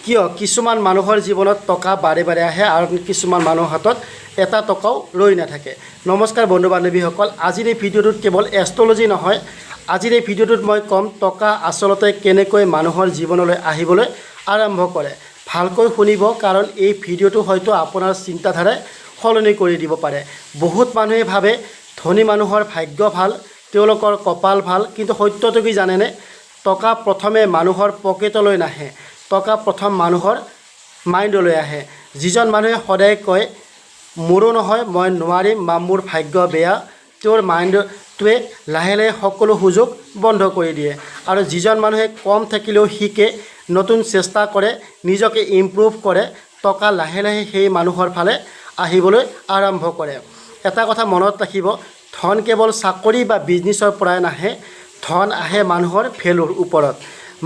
কিয় কিছুমান মানুহৰ জীৱনত টকা বাৰে বাৰে আহে আৰু কিছুমান মানুহৰ হাতত এটা টকাও ৰৈ নাথাকে? নমস্কাৰ বন্ধু বান্ধৱীসকল, আজিৰ এই ভিডিঅ'টোত কেৱল এষ্ট্ৰলজি নহয়, আজিৰ এই ভিডিঅ'টোত মই ক'ম টকা আচলতে কেনেকৈ মানুহৰ জীৱনলৈ আহিবলৈ আৰম্ভ কৰে। ভালকৈ শুনিব, কাৰণ এই ভিডিঅ'টো হয়তো আপোনাৰ চিন্তাধাৰাই সলনি কৰি দিব পাৰে। বহুত মানুহে ভাবে ধনী মানুহৰ ভাগ্য ভাল, তেওঁলোকৰ কপাল ভাল। কিন্তু সত্যটো কি জানেনে? টকা প্ৰথমে মানুহৰ পকেটলৈ নাহে, টকা প্ৰথম মানুহৰ মাইণ্ডলৈ আহে। যিজন মানুহে সদায় কয় "মোৰো নহয়, মই নোৱাৰিম" বা "মোৰ ভাগ্য বেয়া", তেওঁৰ মাইণ্ডটোৱে লাহে লাহে সকলো সুযোগ বন্ধ কৰি দিয়ে। আৰু যিজন মানুহে কম থাকিলেও শিকে, নতুন চেষ্টা কৰে, নিজকে ইম্প্ৰুভ কৰে, টকা লাহে লাহে সেই মানুহৰ ফালে আহিবলৈ আৰম্ভ কৰে। এটা কথা মনত ৰাখিব, ধন কেৱল চাকৰি বা বিজনেছৰ পৰাই নাহে। ধন আহে মানুহৰ ভেলুৰ ওপৰত।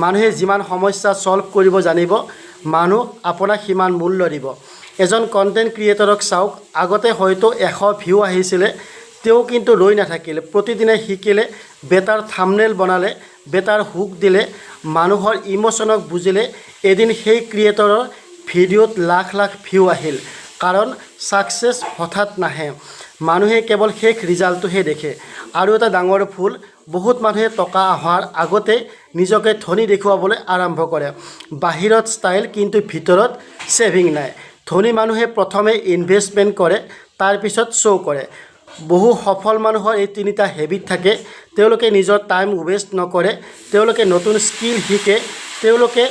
মানুহে যিমান সমস্যা ছল্ভ কৰিব জানিব, মানুহ আপোনাক সিমান মূল্য দিব। এজন কণ্টেণ্ট ক্ৰিয়েটৰক চাওক। আগতে হয়তো 100 ভিউ আহিছিলে। তেওঁ কিন্তু ৰৈ নাথাকিলে। প্ৰতিদিনে শিকিলে, বেটাৰ থামনেল বনালে, বেটাৰ হুক দিলে, মানুহৰ ইম'চনক বুজিলে। এদিন সেই ক্ৰিয়েটৰৰ ভিডিঅ'ত লাখ লাখ ভিউ আহিল। কাৰণ ছাকচেছ হঠাৎ নাহে, মানুহে কেৱল শেষ ৰিজাল্টটোহে দেখে। আৰু এটা ডাঙৰ ভুল, বহুত মানুহে টকা অহাৰ আগতে নিজকে ধনী দেখুৱাবলৈ আৰম্ভ কৰে। বাহিৰত ষ্টাইল, কিন্তু ভিতৰত ছেভিং নাই। ধনী মানুহে প্ৰথমে ইনভেষ্টমেণ্ট কৰে, তাৰপিছত শ্ব' কৰে। বহু সফল মানুহৰ এই তিনিটা হেবিট থাকে। তেওঁলোকে নিজৰ টাইম ৱেষ্ট নকৰে, তেওঁলোকে নতুন স্কিল শিকে, তেওঁলোকে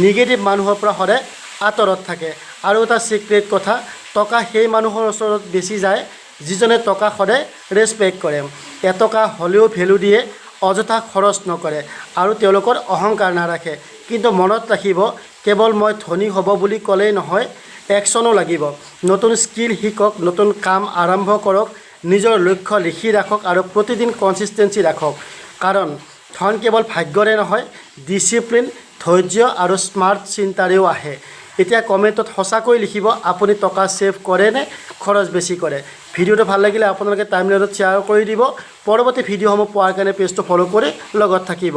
নিগেটিভ মানুহৰ পৰা সদায় আঁতৰত থাকে। আৰু এটা ছিক্ৰেট কথা, টকা সেই মানুহৰ ওচৰত বেছি যায় যিজনে টকা সদায় ৰেচপেক্ট কৰে, এটকা হ'লেও ভেলু দিয়ে, অযথা খৰচ নকৰে আৰু তেওঁলোকৰ অহংকাৰ নাৰাখে। কিন্তু মনত ৰাখিব, কেৱল মই ধনী হ'ব বুলি ক'লেই নহয়, একশ্যনো লাগিব। নতুন স্কিল শিকক, নতুন কাম আৰম্ভ কৰক, নিজৰ লক্ষ্য লিখি ৰাখক আৰু প্ৰতিদিন কনচিষ্টেঞ্চি ৰাখক। কাৰণ ধন কেৱল ভাগ্যৰে নহয়, ডিচিপ্লিন, ধৈৰ্য আৰু স্মাৰ্ট চিন্তাৰেও আহে। এতিয়া কমেণ্টত সঁচাকৈ লিখিব, আপুনি টকা ছেভ কৰে নে খৰচ বেছি কৰে? ভিডিঅ'টো ভাল লাগিলে আপোনালোকে টাইমলাইনত শ্বেয়াৰ কৰি দিব। পৰৱৰ্তী ভিডিঅ'সমূহ পোৱাৰ কাৰণে পেজটো ফ'ল' কৰি লগত থাকিব।